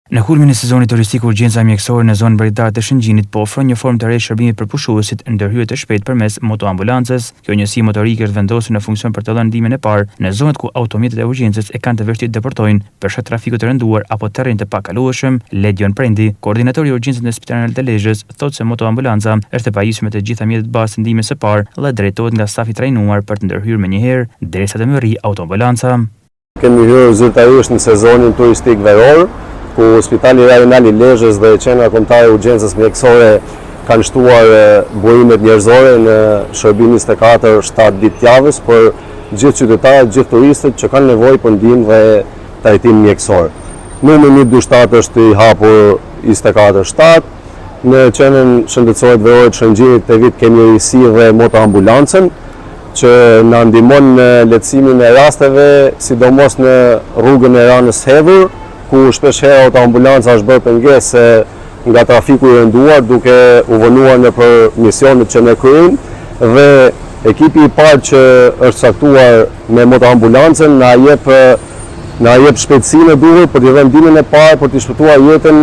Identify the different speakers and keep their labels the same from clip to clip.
Speaker 1: Në kulmin e sezonit turistik urgjenca mjekësore në zonën bregdetare të Shëngjinit po ofron një formë të re shërbimi për pushuesit, ndërhyrje të shpejtë përmes motoambulancës. Kjo njësi motorike është vendosur në funksion për të dhënë ndihmën e parë në zonat ku automjetet e urgjencës e kanë të vështirë të depërtojnë për shkak trafikut të rënduar apo terrenit të pakalueshëm. Ledion Prendi, koordinator i urgjencës në Spitalin Rajonal të Lezhës, thotë se motoambulanca është e pajisur me të gjitha mjetet bazë të ndihmës së parë dhe drejtohet nga staf i trajnuar për të ndërhyrë menjëherë derisa të mbërrijë autoambulanca.
Speaker 2: Kemi hyrë zyrtarisht në sezonin turistik veror, ku Spitali Rajonal i Lezhës dhe Qendra Kombëtare e Urgjencës Mjekësore kanë shtuar burimet njerëzore në shërbim 24 7 ditë të javës për gjithë qytetarët, gjithë turistët që kanë nevojë për ndihmë dhe trajtim mjekësor. Numri 127 është i hapur 24 7. Në Qendrën Shëndetësore të Verore të Shëngjinit këtë vit kemi risi dhe motoambulancën, që na ndihmon në lehtësimin e rasteve, sidomos në rrugën e Ranës Hedhur, ku shpesh herë autoambulanca është bërë pengesë nga trafiku i rënduar, duke u vonuar nëpër misionet që ne kryejmë dhe ekipi i parë që është caktuar me motoambulancën na jep na jep shpejtësinë e duhur për t'i dhënë ndihmën e parë, për t'i shpëtuar jetën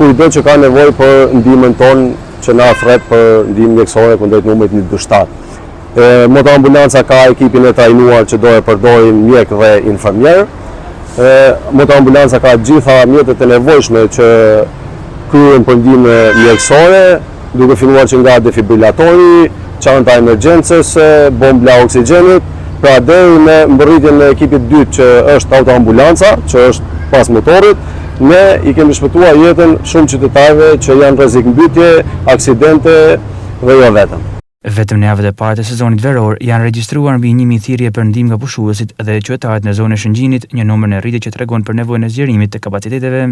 Speaker 2: kujtdo që ka nevojë për ndihmën tonë që na thërret për ndihmë mjekësore kundrejt numrit 127. Motoambulanca ka ekipin e trajnuar që do e përdorin mjekë dhe infermierë. Motoambulanca ka gjitha mjetet e nevojshme që kryhen për ndihmë mjekësore, duke filluar që nga defibrilatori, çanta e emergjencës, bombla e oksigjenit, pra deri në mbërritjen e ekipit dytë që është autoambulanca, që është pas motorit, ne i kemi shpëtuar jetën shumë qytetarëve që janë rrezik mbytje, aksidente dhe jo vetëm.
Speaker 1: Vetëm në javët e para të sezonit veror janë regjistruar mbi 1000 thirrje për ndihmë nga pushuesit dhe qytetarët në zonën e Shëngjinit, një numër në rritje që tregon për nevojën e zgjerimit të kapaciteteve.